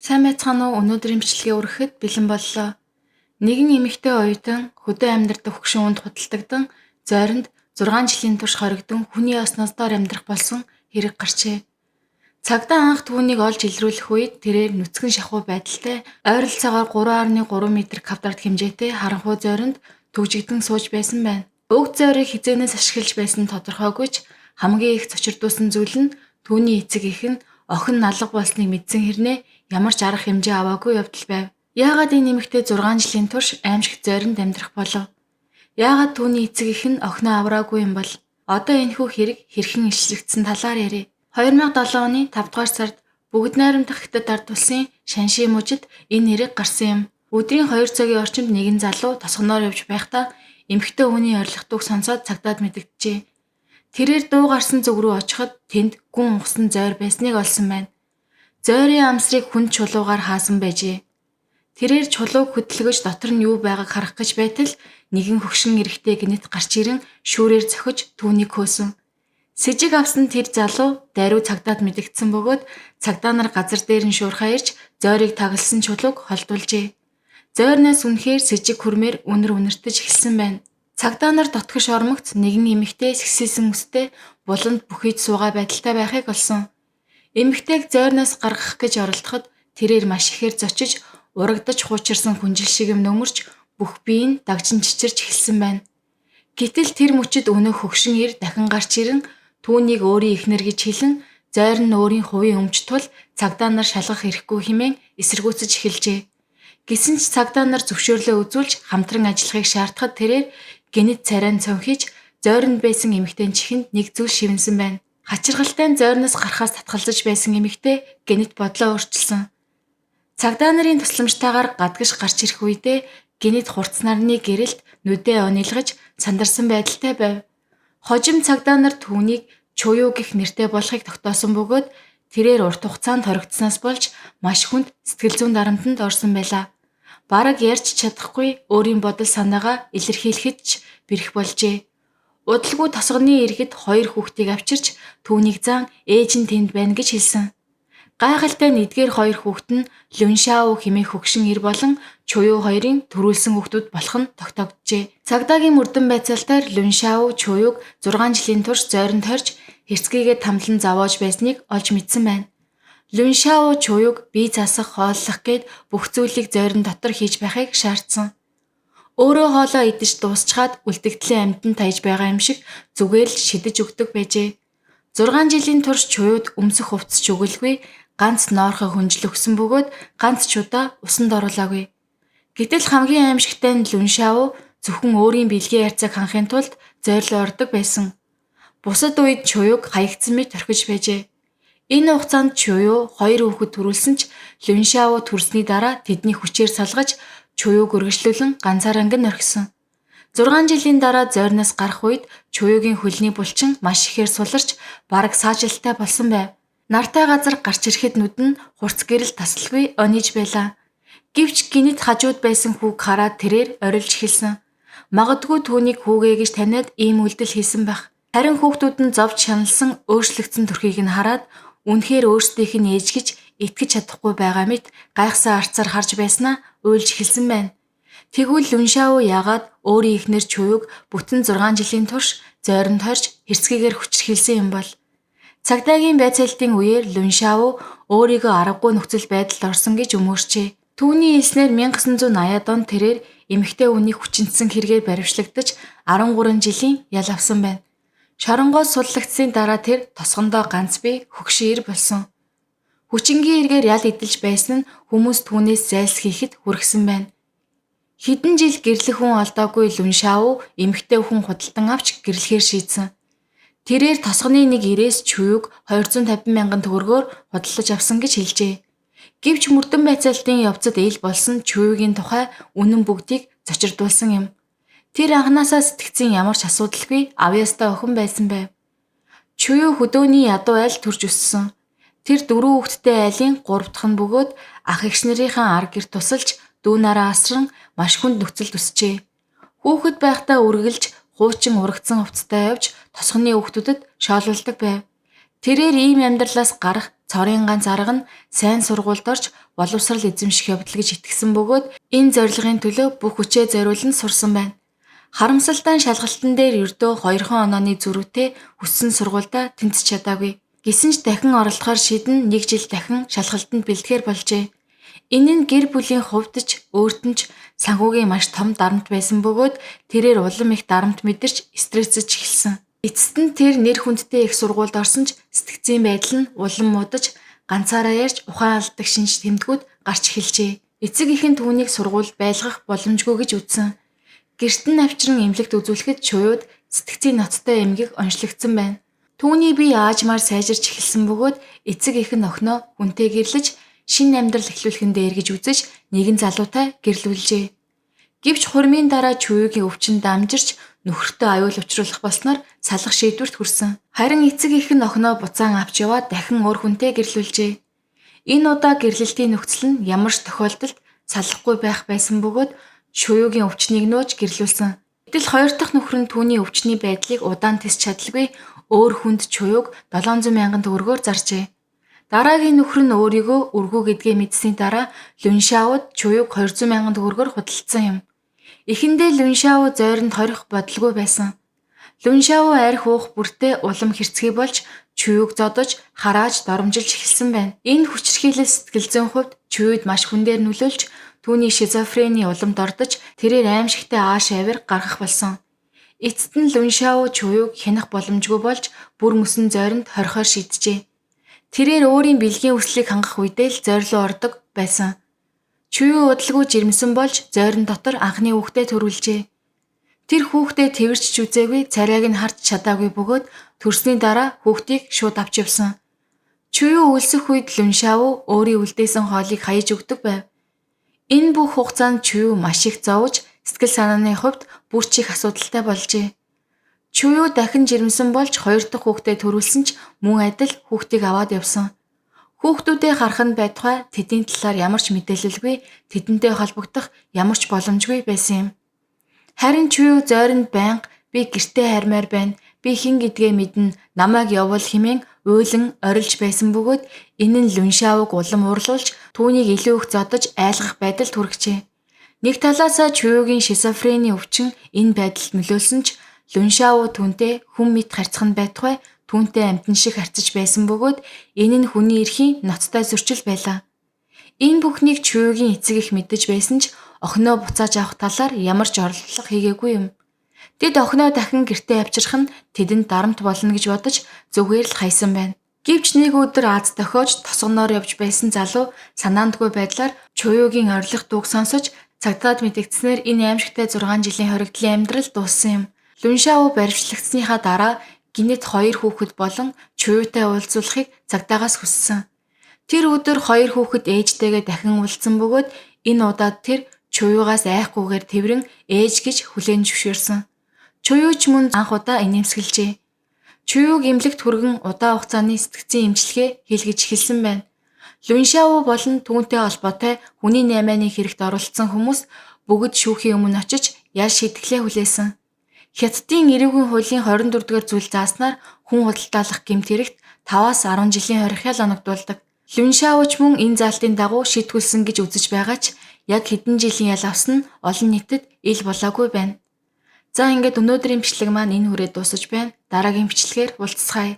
Сайн байцгаана уу? Өнөөдрийн бичлэгээ өргөхөд бэлэн боллоо. Нэгэн эмэгтэй оюутан хөдөө амьдардаг хөгшин үнд худалдагдан зойронд 6 жилийн турш хоригдон хүний ёсноос дор амьдрах болсон хэрэг гарчээ. Цагдаа анх түүнийг олж илрүүлэх үед тэрээр нүцгэн шахуу байдалтай ойролцоогоор 3.3 м квадрат хэмжээтэй харанхуй зойронд түгжигдэн сууж байсан байна. Уг зойрыг хэзээнээс ашиглаж байсан тодорхойгүй ч хамгийн их цочирдуулсан зүйл нь түүний эцэг эх нь охин налга болсныг мэдсэн хэрнээ ямар ч арга хэмжээ аваагүй явдал байв. Яагаад энэ эмэгтэй 6 жилийн турш аймшигт зойронд амьдрах болов? Яагаад түүний эцэг эх нь охиноо авраагүй юм бол? Одоо энэхүү хэрэг хэрхэн илчлэгдсэн талаар ярья. 2007 оны 5 дугаар сард Бүгд найрамдах Хятад ард улсын Шанши мужид энэ хэрэг гарсан юм. Өдрийн 2 цагийн орчимд нэгэн залуу тосгоноор явж байхдаа эмэгтэй хүний орилох дууг сонсоод цагдаад мэдэгджээ. Тэрээр дуу гарсан зүг рүү очиход тэнд гүн ухсан зойр байсныг олсон байна. Зойрын амсрыг хүн чулуугаар хаасан байжээ. Тэрээр чулууг хөдөлгөж дотор нь юу байгааг харах гэж байтал нэгэн хөгшин эрэгтэй гэнэт гарч ирэн шүүрээр зохиж түүнийг хөөсөн. Сэжиг авсан тэр залуу даруй цагдаад мэдэгдсэн бөгөөд цагдаа нар газар дээр нь шуурхаа ирж зойрыг тагалсан чулууг холдуулжээ. Зойрноос үнэхээр сэжиг хүрмээр үнэр үнэртэж эхэлсэн байна. Цагдаа нар дотгош ормогц нэгэн эмэгтэй сэгсээсэн үстэй буланд бүхийд суугаа байдалтай байхыг олсон. Эмэгтэйг зойрноос гаргах гэж оролдоход тэрээр маш ихээр зочиж урагдаж хуучирсан хүнжил шиг юм нөмөрч бүх бие нь дагжин чичирч эхэлсэн байна. Гэтэл тэр мөчид өнөө хөгшин эр дахин гарч ирэн түүнийг өөрийн эхнэр гэж хэлэн зойр нь өөрийн хувийн өмч тул цагдаа нар шалгах эрхгүй хэмээн эсэргүүцэж эхэлжээ. Гэсэн ч цагдаа нар зөвшөөрлөө үзүүлж хамтран ажиллахыг шаардахад тэрээр гэнэт царайн цонхиж зойронд байсан эмэгтэй чихэнд нэг зүйл шивэнсэн байна. Хачирхалтай нь зойрноос гарахаас татгалзаж байсан эмэгтэй гэнэт бодлоо өөрчилсөн. Цагдаа нарын тусламжтайгаар гадагш гарч ирэх үедээ гэнэт хурц нарны гэрэлд нүдээ онилгож сандарсан байдалтай байв. Хожим цагдаа нар түүнийг Чуюу гэх нэртэй болохыг тогтоосон бөгөөд тэрээр урт хугацаанд хоригдсоноос болж маш хүнд сэтгэл зүйн дарамтанд орсон байлаа. Бараг ярьж чадахгүй өөрийн бодол санаагаа илэрхийлэхэд ч бэрх болжээ. Удалгүй тосгоны иргэд хоёр хүүхдийг авчирч түүнийг зан ээж нь тэнд байна гэж хэлсэн. Гайхалтай нь эдгээр хоёр хүүхэд нь Люншао хэмээх хөгшин эр болон Чуюу хоёрын төрүүлсэн хүүхдүүд болох нь тогтоогджээ. Цагдаагийн мөрдөн байцаалтаар Люншао Чуюуг 6 жилийн турш зойронд хорж хэрцгийгээ тамлан зовоож байсныг олж мэдсэн байна. Люншао Чуюуг бие засах, хооллох гээд бүх зүйлийг зойрон дотор хийж байхыг шаардсан. Өөрөө хоолоо идэж дуусчхаад үлдэгдлийн амьтан таяж байгаа юм шиг зүгээр л шидэж өгдөг байжээ. 6 жилийн турш Чуюуд өмсөх хувцас ч өгөлгүй ганц ноорхой хүнжил өгсөн бөгөөд ганц ч удаа усанд оруулаагүй. Гэтэл хамгийн аимшигтай нь Люншао зөвхөн өөрийн бэлгийн хайрцаг ханахын тулд зойрлон ордог байсан. Бусад үед Чуюуг хаягдсан мэт орхиж байжээ. Энэ хугацаанд Чуюу хоёр хүүхэд төрүүлсэн ч Люншао төрсний дараа тэдний хүчээр салгаж Чуюуг өргөжлүүлэн ганцааранг нь орхисон. 6 жилийн дараа зойрноос гарах үед Чуюугийн хөлний булчин маш ихээр суларч бараг саажилттай болсон байв. Нартай газар гарч ирэхэд нүд нь хурц гэрэл таслалгүй ониж байлаа. Гэвч гэнэт хажууд байсан хүүг хараад тэрээр орилж эхэлсэн. Магадгүй түүнийг хүүгээ гэж таниад ийм үйлдэл хийсэн байх. Харин хүүхдүүд нь зовж шаналсан өөрчлөгдсөн төрхийг нь хараад үнэхээр өөрсдийнх нь ээж гэж итгэж чадахгүй байгаа мэт гайхсан арцаар харж байснаа уйлж эхэлсэн байна. Тэгвэл Люншао яагаад өөрийн эхнэр Чуюуг бүтэн 6 жилийн турш зойронд хорж хэрцгийгээр хүчирхийлсэн юм бол? Цагдаагийн байцаалтын үеэр Люншао өөрийгөө аргагүй нөхцөл байдалд орсон гэж өмөөрчээ. Түүний хэлснээр 1980-ад онд тэрээр эмэгтэй хүнийг хүчинтсэн хэрэгээр баривчлагдаж 13 жилийн ял авсан байна. Шоронгоос суллагдсаны дараа тэр тосгондоо ганц бие хөгшин эр болсон. Хүчингийн эргээр ял эдэлж байсан нь хүмүүс түүнээс зайлсхийхэд хүргэсэн байна. Хэдэн жил гэрлэх хүн олдоогүй Люншао эмэгтэй хүн худалдан авч гэрлэхээр шийдсэн. Тэрээр тосгоны нэг ирээс Чуюуг 250 мянган төгрөгөөр худалдаж авсан гэж хэлжээ. Гэвч мөрдөн байцаалтын явцад ил болсон Чуюугийн тухай үнэн бүгдийг зочирдуулсан юм. Тэр анханасаа сэтгэцийн ямар ч асуудалгүй авьяастай охин байсан байв. Чуюу хөдөөний ядуу айл төрж өссөн. Тэр дөрвөн хүүхэдтэй айлын 3 дахь нь бөгөөд ах эгч нарынхаа ар гэр тусалж дүү нараа асран маш хүнд нөхцөлд өсжээ. Хүүхэд байхдаа үргэлж хуучин урагдсан хувцастай явж тосгоны хүүхдүүдэд шоолуулдаг байв. Тэрээр ийм амьдралаас гарах Цорын ганц арга нь сайн сургуульд орж боловсрал эзэмших явдал гэж итгэсэн бөгөөд энэ зорилгын төлөө бүх хүчээ зориулан сурсан байна. Харамсалтай нь шалгалтан дээр ердөө 2 онооны зөрүүтэй хүссэн сургуульдаа тэнцэж чадаагүй. Гэсэн ч дахин оролдохоор шийдэн нэг жил дахин шалгалтанд бэлтгэхээр болжээ. Энэ нь гэр бүлийн хувьд ч өөрт нь ч санхүүгийн маш том дарамт байсан бөгөөд тэрээр улам их дарамт мэдэрч стрессэж эхэлсэн. Эцэст нь тэр нэр хүндтэй их сургуульд орсон ч сэтгцийн байдал нь улам муудаж ганцаараа ярьж ухаан алддаг шинж тэмдгүүд гарч эхэлжээ. Эцэг эх нь түүнийг сургуульд байлгах боломжгүй гэж үзсэн. Гэрт нь авчран эмнэлэгт үзүүлэхэд Чуюуд сэтгцийн ноцтой эмгэг онцлогдсон байна. Түүний бие аажмаар сайжирч эхэлсэн бөгөөд эцэг эх нь охиноо хүнтэй гэрлэж шинэ амьдрал эхлүүлэхэн дээр гэж үзэж нэгэн залуутай гэрлүүлжээ. Гэвч хурмын дараа Чуюугийн өвчин дамжирч нөхөртөө аюул учруулах болсноор салах шийдвэрт хүрсэн. Харин эцэг эх нь охиноо буцаан авч яваад дахин өөр хүнтэй гэрлүүлжээ. Энэ удаа гэрлэлтийн нөхцөл нь ямар ч тохиолдолд салахгүй байх байсан бөгөөд Чуюугийн өвчнийг нууж гэрлүүлсэн. Гэтэл хоёр дахь нөхөр нь түүний өвчний байдлыг удаан тэсч чадалгүй өөр хүнд Чуюуг 700 мянган төгрөгөөр заржээ. Дараагийн нөхөр нь өөрийгөө үргүү гэдгээ мэдсэний дараа Лүншаауд Чуюуг 200 мянган төгрөгөөр худалдсан юм. Эхэндээ Лүншаау зойронд хорих бодолгүй байсан. Лүншаау арх уух бүртээ улам хэрцгий болж Чуюуг зодож, харааж, доромжилж эхэлсэн байна. Энэ хүчирхийлэл сэтгэл зүйн хувьд Чуюуд маш хүндээр нөлөөлж, түүний шизофрени уламд ордож, тэрээр аимшигтай ааш авир гаргах болсон. Эцэст нь Лүншаау Чуюуг хянах боломжгүй болж, бүр мөсөн зойронд хорихоор шийджээ. Тэрээр өөрийн бэлгийн өслийг хангах үедээ л зойрлоо ордог байсан. Чуюу удалгүй жирэмсэн болж зойрон дотор анхны хүүхдээ төрүүлжээ. Тэр хүүхдээ тэрч ч үзээгүй, царайг нь харж чадаагүй бөгөөд төрсний дараа хүүхдийг шууд авч явсан. Чуюу өлсөх үед Лүншаав өөрийн үлдээсэн хоолыг хаяж өгдөг байв. Энэ бүх хугацаанд Чуюу маш их зовж, сэтгэл санааны хувьд бүр ч их асуудалтай болжээ. Чуюу дахин жирэмсэн болж хоёр дахь хүүхдээ төрүүлсэн ч мөн адил хүүхдийг аваад явсан. Хүүхдүүдээ харах нь байтугай тэдний талаар ямар ч мэдээлэлгүй, тэдэнтэй холбогдох ямар ч боломжгүй байсан юм. Харин Чуюу зойронд байнга би гэртээ хармаар байна, би хэн гэдгээ мэднэ, намайг явуул хэмээн уйлан орилж байсан бөгөөд энэ нь Лүншаавыг улам уурлуулж түүнийг илүү их зодож айлгах байдалд хүргэжээ. Нэг талаасаа Чуюугийн шизофрени өвчин энэ байдалд нөлөөлсөн ч Лүншаав түүнтэй хүн мэт харьцах нь байтугай түүнтэй амьтан шиг харьцаж байсан бөгөөд энэ нь хүний эрхийн ноцтой зөрчил байлаа. Энэ бүхнийг Чуюугийн эцэг эх мэдэж байсан ч охиноо буцааж авах талаар ямар ч оролдлого хийгээгүй юм. Тэд охиноо дахин гэртээ авчрах нь тэдэнд дарамт болно гэж бодож зүгээр л хайсан байна. Гэвч нэг өдөр аз дохиож тосгоноор явж байсан залуу санаандгүй байдлаар Чуюугийн орилох дууг сонсож цагдаад мэдэгдсэнээр энэ аимшигтай 6 жилийн хоригдлын амьдрал дууссан юм. Лүншаав баривчлагдсныхаа дараа гэнэт хоёр хүүхэд болон Чуюутай уулзуулахыг цагдаагаас хүссэн. Тэр өдөр хоёр хүүхэд ээжтэйгээ дахин уулзсан бөгөөд энэ удаад тэр Чуюугаас айхгүйгээр тэврэн ээж гэж хүлээн зөвшөөрсөн. Чуюу ч мөн анх удаа инээмсэглэжээ. Чуюуг эмнэлэгт хүргэн удаан хугацааны сэтгцийн эмчилгээ хийлгэж эхэлсэн байна. Лүншаав болон түүнтэй холбоотой хүний наймааны хэрэгт оролцсон хүмүүс бүгд шүүхийн өмнө очиж ял шийтгэлээ хүлээсэн. Хятадын эрүүгийн хуулийн 24-р зүйл зааснаар хүн худалдаалах гэмт хэрэгт 5-аас 10 жилийн хорих ял оногдуулдаг. Лүншаав ч мөн энэ заалтын дагуу шийтгүүлсэн гэж үзэж байгаа ч яг хэдэн жилийн ял авсан нь олон нийтэд ил болоогүй байна. За ингээд өнөөдрийн бичлэг маань энэ хүрээд дуусаж байна. Дараагийн бичлэгээр уулзцгаая.